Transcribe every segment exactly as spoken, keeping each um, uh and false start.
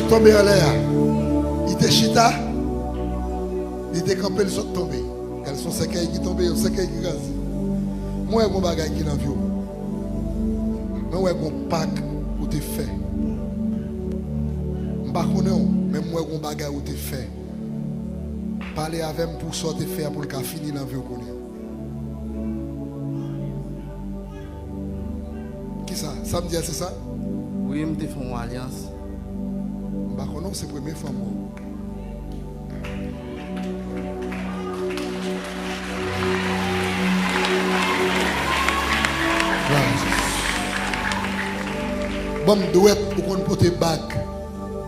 Tonbe anlè a. Li te chita, li te kanpe, l sot tonbe. Gade, se yon sèkèy ki tonbe, yon sèkèy ki kraze. Mwen wè gon bagay ki nan vi w. Mwen wè gon pak ou te fè. M pa konnen w, men mwen wè gon bagay ou te fè. Pale avè m pou sa w te fè a pou l ka fini nan vi w kounye a. Kisa? Sa m di a, se sa? Wi, m te fè yon alyans. M pa konnen w, se premye fwa m wè w. Ban m dwèt ou konn pote bag.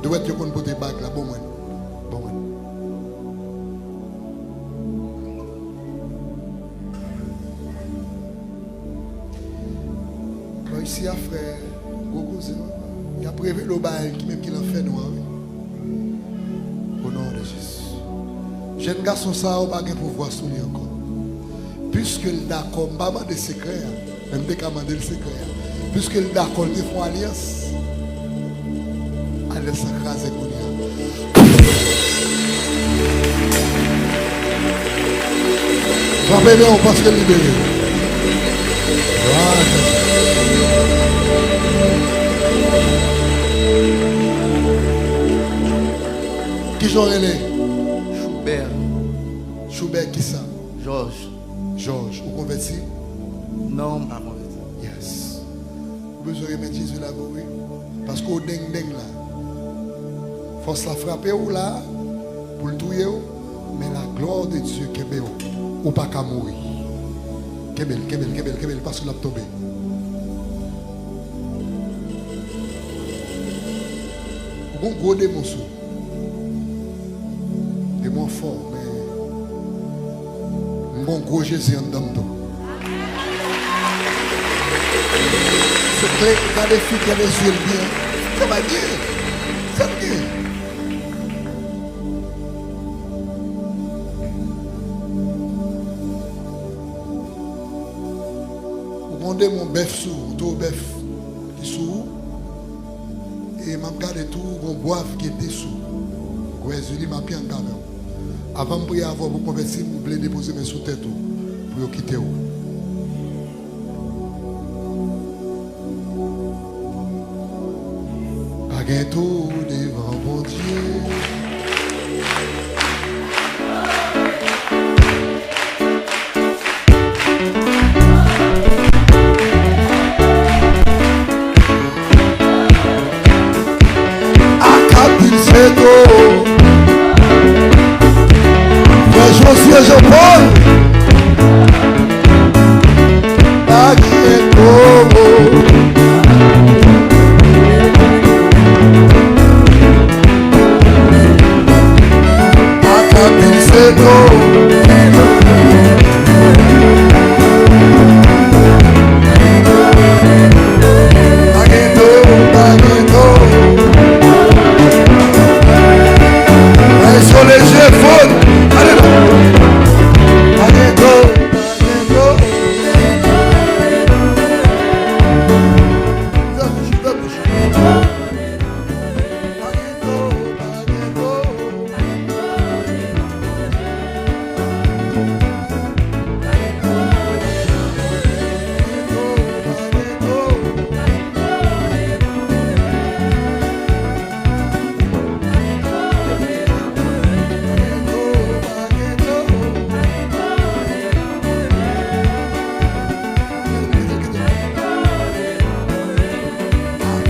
Dwèt yo konn pote bag la, ban mwen. Ban mwen. Bon, isi a, frè, gwo koze, non? Y ap revele w bagay ki menm ki nan fènwa, wi. O non de Jezi. Jèn gason sa a, ou pa gen pouvwa sou li ankò. Piske l dakò, m pa mande sekrè a, men m te ka mande l sekrè a. Piske l dakò, l te fè yon alyans. Alyans lan kraze kounye a. Frape men w paske l libere. Kijan w rele? Choubè. Choubè kisa? Jòj. Jòj, ou konvèti? Non, m pa konvèti. Yes. Ou bezwen remèt Jezi lavi w, wi. Paske w deng deng la. Fòs la frape w la pou l touye w, men la gloire de Dieu kenbe w. Ou pa ka mouri. Kenbe l, kenbe l, kenbe l, kenbe l, paske l ap tonbe. Ou gon gwo demon sou. Demon fò, men m gon gwo Jezi anndan m tou. Se kle, gade fi, gade zye l byen. Travay byen. Sèl byen. Ou gon demon bèf sou ou, towo bèf ki sou ou. E m ap gade tou, gon bwav ki te sou. Gwèz li m ap yang avè w. Avan m priye avè w pou konvèti, m vle depoze men sou tèt ou pou yo kite w. Pa gen tou devan Bondye. Akab vin fè do. Frè Josué Jean Paul. Pa gen do. Akab vin fè do. Pa gen do, pa gen do. Ay, sou leje fon. Ale la. Pa gen do, pa gen do.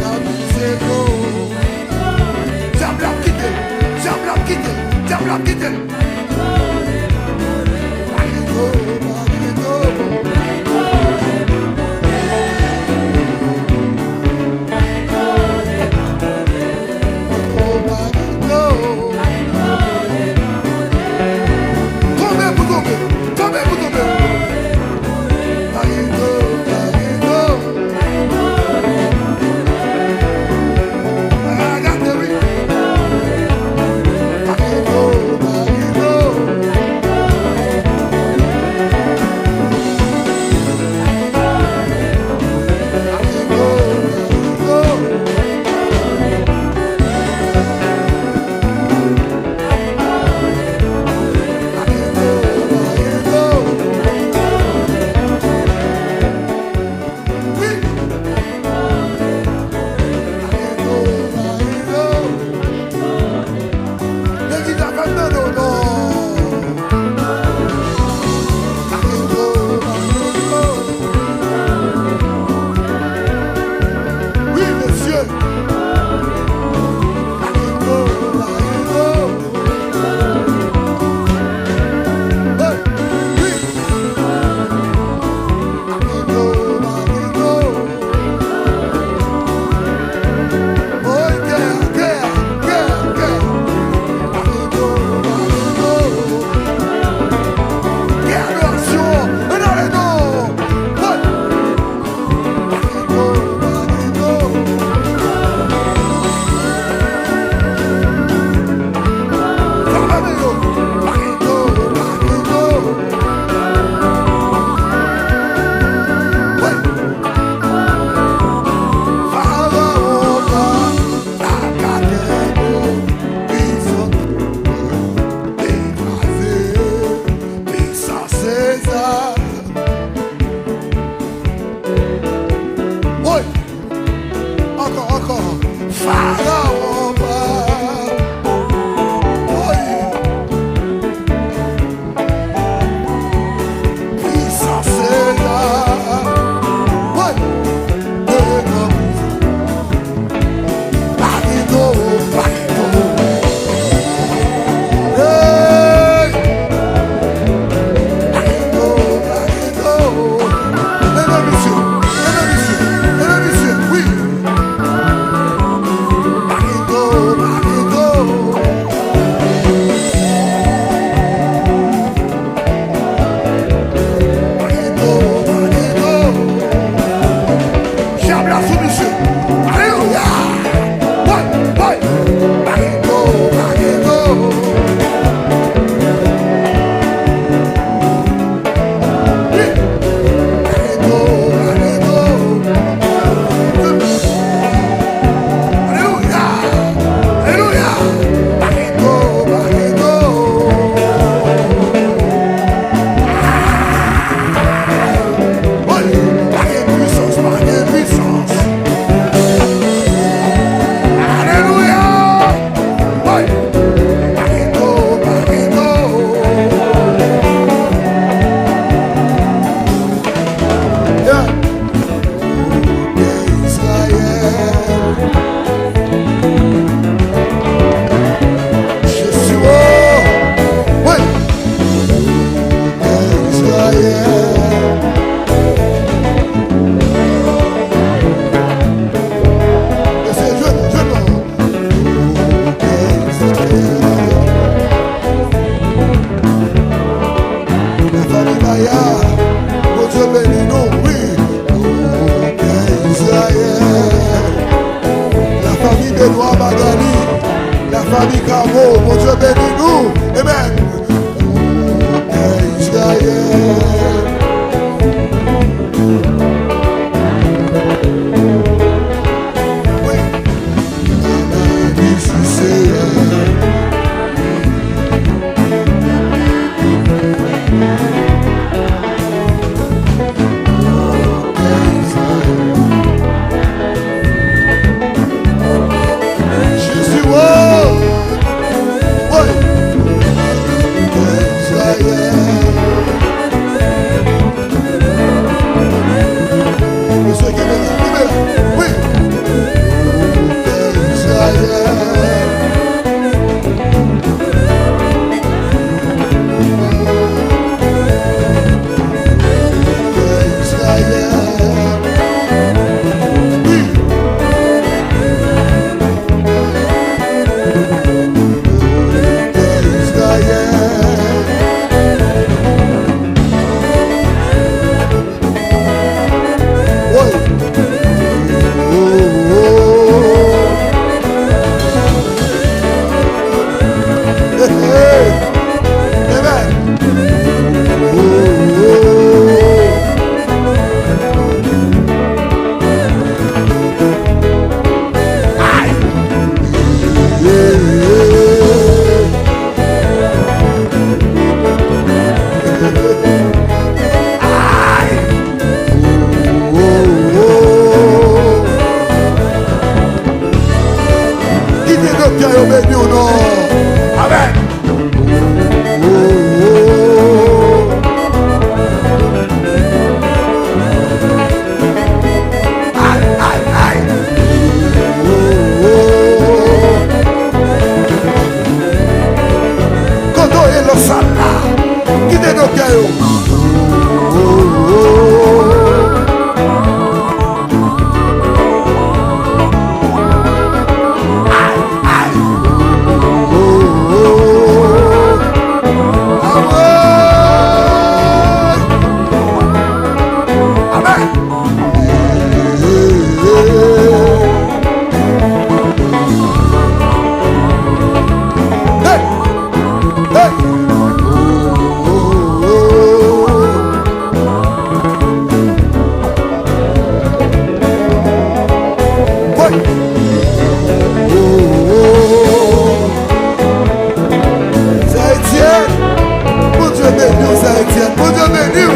Fè bouch, fè bouch. Dyab la ap kite l. Dyab la ap kite l. Dyab la ap kite l. Tonbe pou tonbe. Tonbe pou tonbe. Dali, la famille Cabo, Bondye beni nou. Amen. Pè Izrayèl. Wi. Mèsi, Seyè. Jezi, wo! Woy! Mesye, kenbe la, kenbe la. Wi! Woy! Oh, oh, oh. Hey, hey. Amen. Oh, oh, oh. Ay! Hey, hey. Ay! Kite doktè yo beni w non. Amèn. Ay, ay, ay. Kote w ye nan sal la? Kite doktè yo. Ay, ay. Amèn. Amèn. Hey! Hey! Woy! Sè Etyèn, Bondye beni w, Sè Etyèn, Bondye beni w.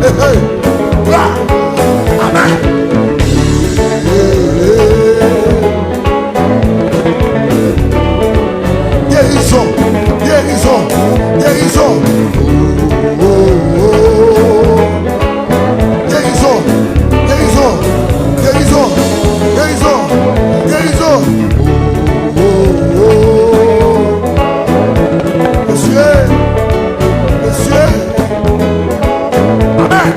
Hey, hey. Bra. Amèn. Gerizon, gerizon, gerizon. Gerizon, gerizon, gerizon, gerizon, gerizon. Mesye, mesye. Amèn.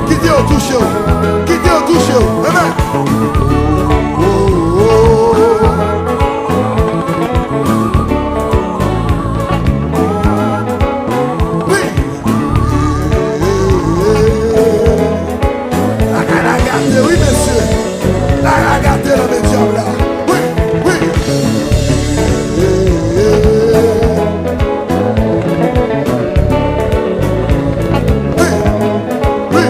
Kite yo touche w. Kite yo touche w. Amen. Wi. Bagay la gate, wi, mesye. Bagay la gate nan men dyab la. Wi, wi. Wi, wi.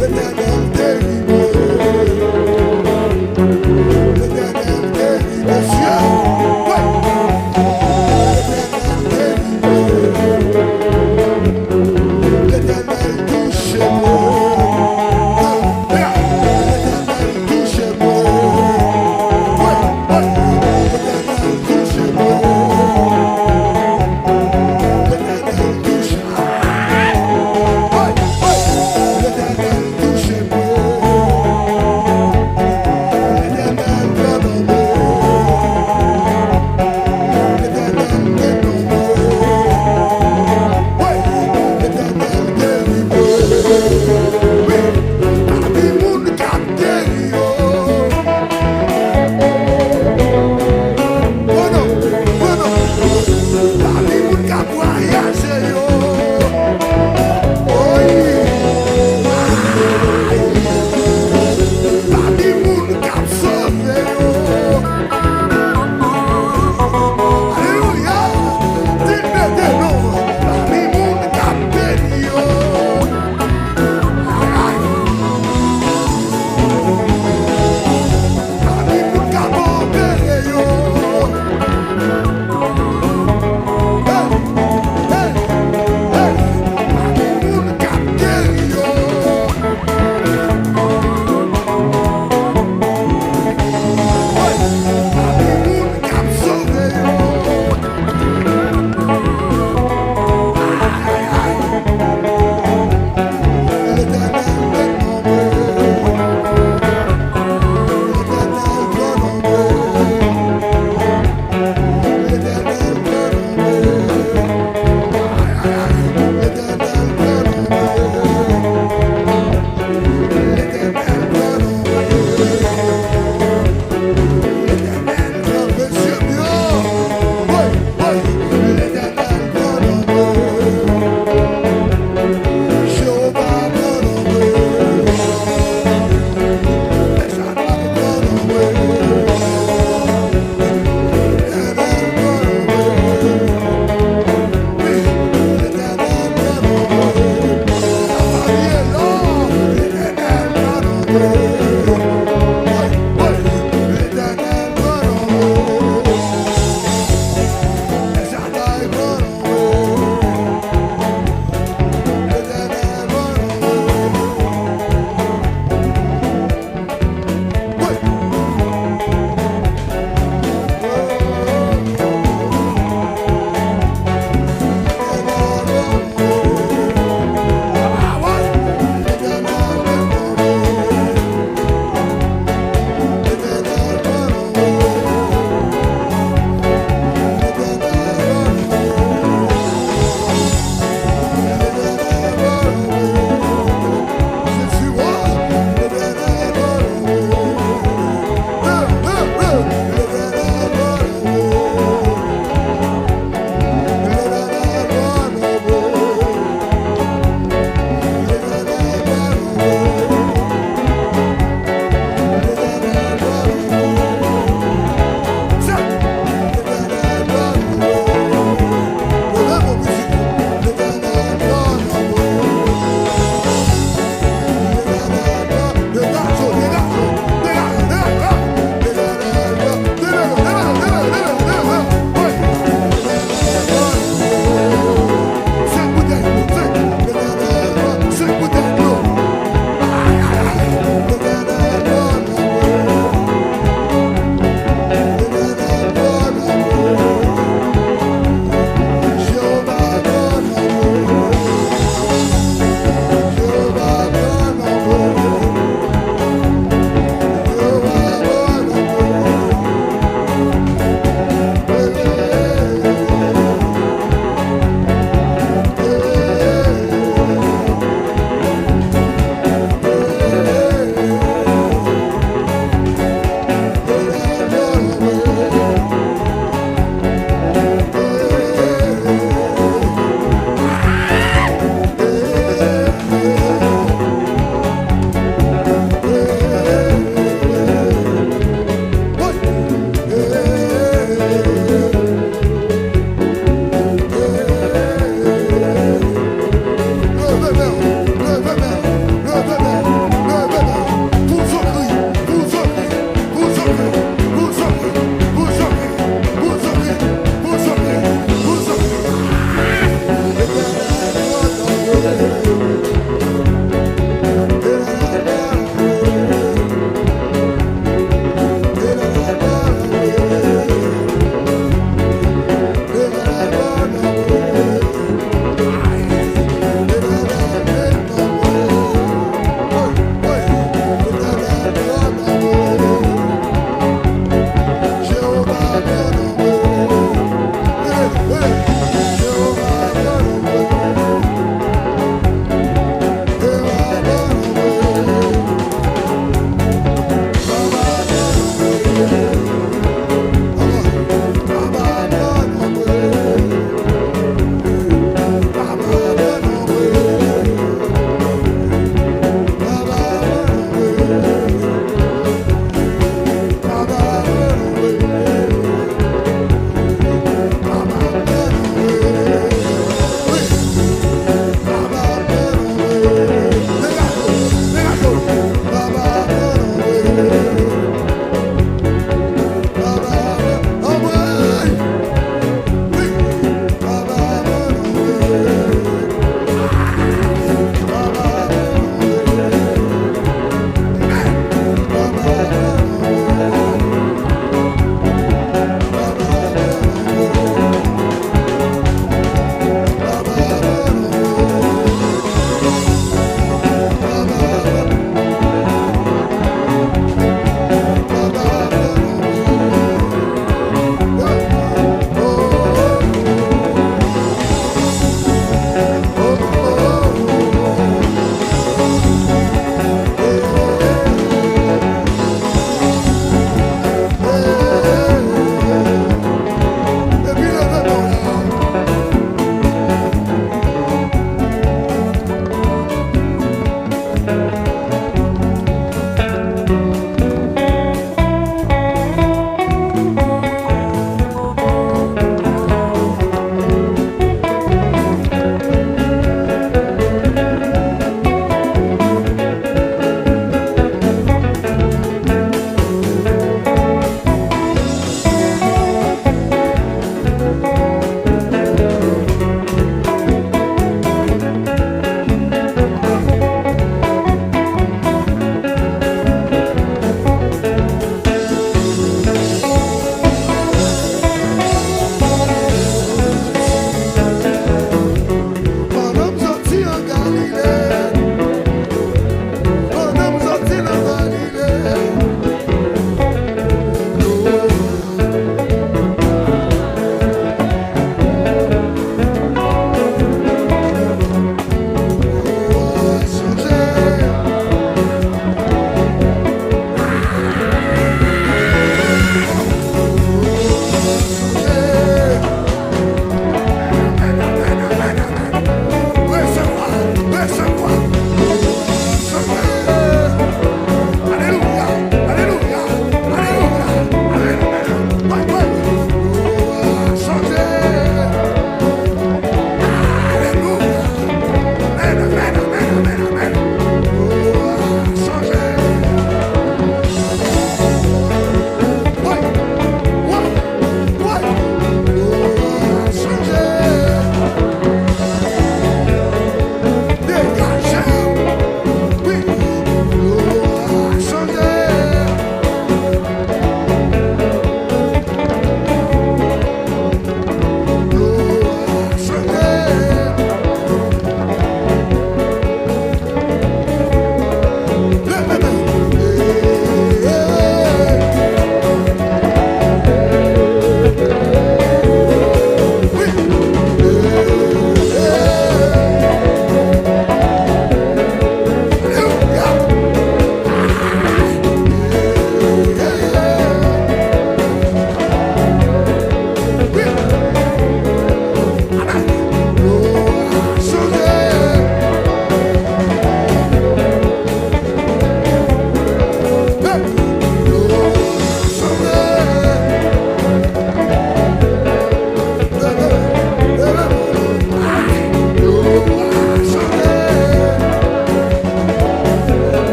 Letènèl delivre. Letènèl delivre. Mesye, wi. Letènèl delivre. Letènèl touche mwen. Letènèl touche mwen. Wi, wi. Letènèl touche mwen. Letènèl touche. Wi.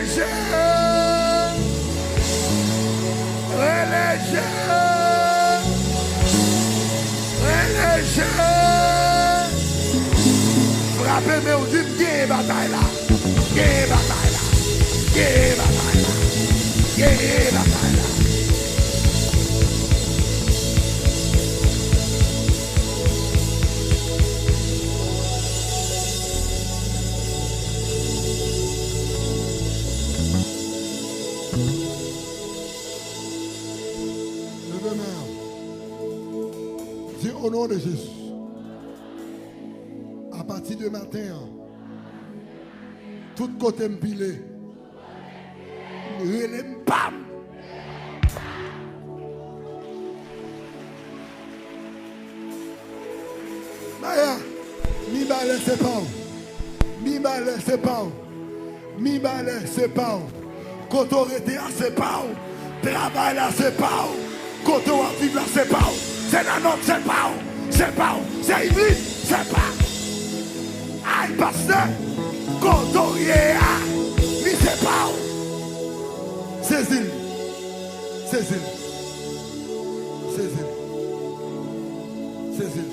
Rele je! Rele je! Rele je! Frape men w, di m genyen batay la. Genyen batay la. Genyen batay la. Genyen batay la. Leve men w. Di, au nom de Jésus. Apati de maten an, tout kote m pile, rele m pa m. Maya, Mibalè se pa w. Mibalè se pa w. Mibalè se pa w. Kote w rete a se pa w. Travay la se pa w. Kote w ap viv la se pa w. Se nan nòm se pa w. Se pa w. Se iblis se pa w. Ay, pastè, kote w ye a, li se pa w. Sezi l. Sezi l. Sezi l. Sezi l.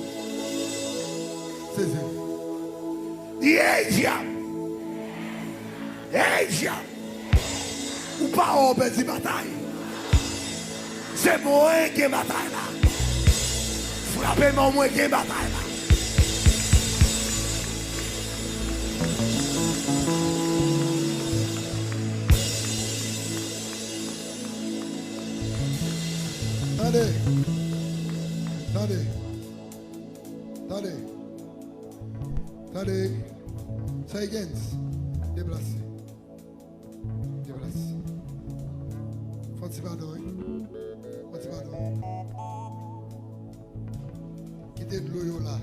Sezi l. Ey, dyab! Ey, dyab! Ou pa wè w pèdi batay? Se mwen gen batay la. Frape men w, mwen gen batay la. Tande. Tande. Tande. Tande. Say again. Deplase. Deplase. Fè yon ti padon, wi. Fè yon ti padon. Kite dlo yo la.